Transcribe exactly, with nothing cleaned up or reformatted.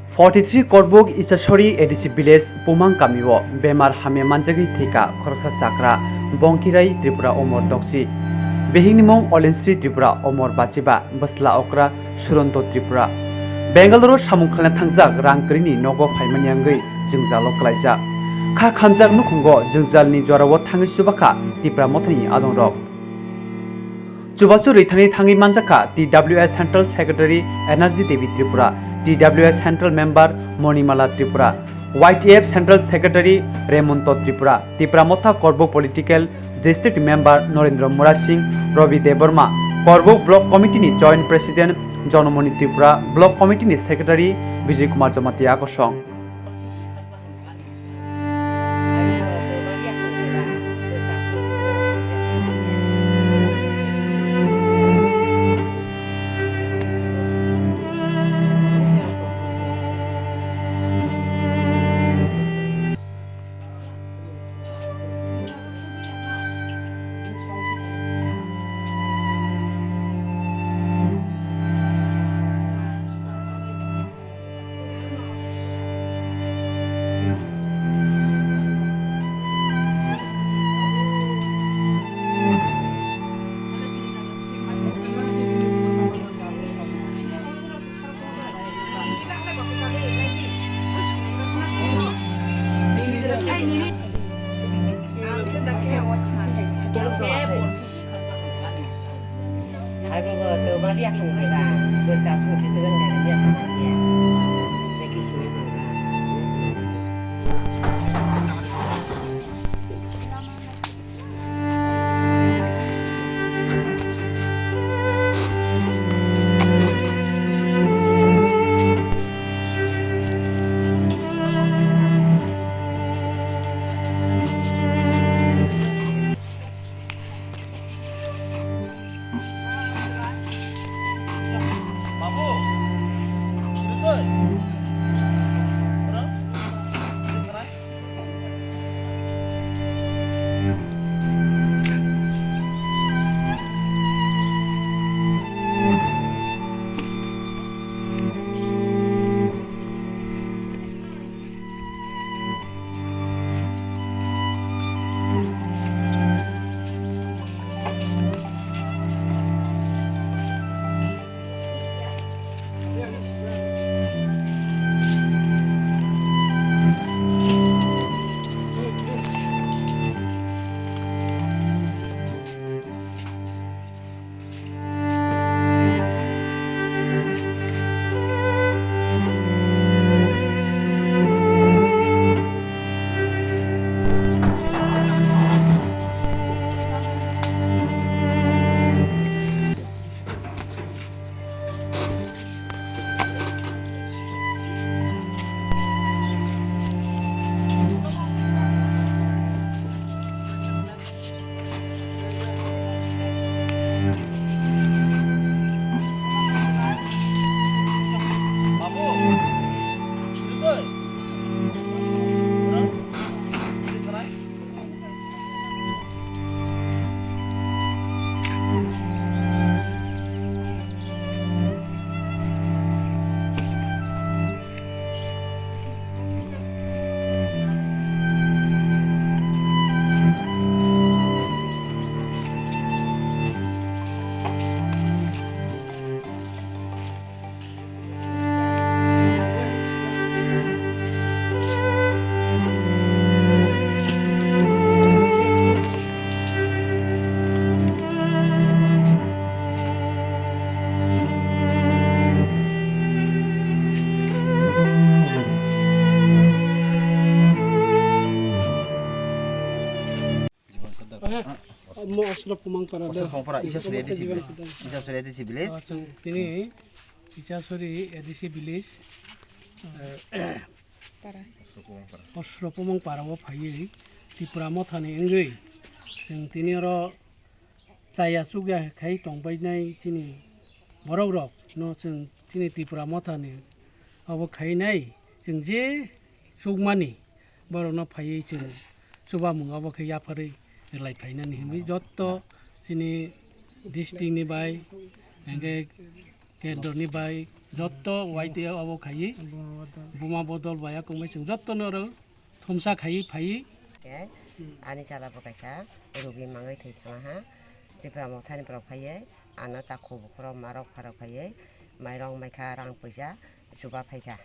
Forty three Korbuk Isasori A D C village Pumang kamio bemar hamya manjagwi thwikha khoroksa chakra Bongkirai Tripura Omor Tokchi. Bihikni mung Olensri Tripura Omor Bachiba bwsla okra Suronto Tripura. Bengaluru samung khlaina thangjak rang kwrwini nogo phaimani wngwi jwngjalo kwlaijak. Kha khamjak nukhungo jwngjalni jorao thangwi chubakha Tipra Mothani adongrok. Chubachu rwi thangwi thangwi manjakha T W S Central Secretary Energy Devi Tripura, T W S Central Member Monimala Tripura, Y T F Central Secretary Remonto Tripura, Tipra Motha Korbo Political District Member Norendra Murasing, Ravi Debbarma, Korbo Block Committee ni Joint President Jonomoni Tripura, Block Committee ni Secretary Vijay Kumar Jamatia kosong. Mo Osro Pumang para da. Osro Pumang para, Isasori A D C village. Isasori A D C village. Ah, chwng tini Isasori A D C village. Eh, Osro Pumang para o phaiwi Tipra Mothani wngwi chwng tini oro chaya chukya khai tongbainai chini borok rok no chwng chini Tipra Mothani obo khainai chwng je chukmani borok no phaiwi chwng chubamung obo khe yapharwi rwlai phainani hinwi jotto chini district ni bai hwnkhe kendro ni bai Jotto Y T F abo khaiwi, buma bodol baya kwmai chwng jotto no oro thumsa khaiwi phaiwi. Khe ani chwla bo kaisa rugi mangwi thwi thangma ha, Tipra Mothani borok phaiwi ano takhu bukhurok marok pharok phaiwi mairok maikha rang puisa chuba phaikha.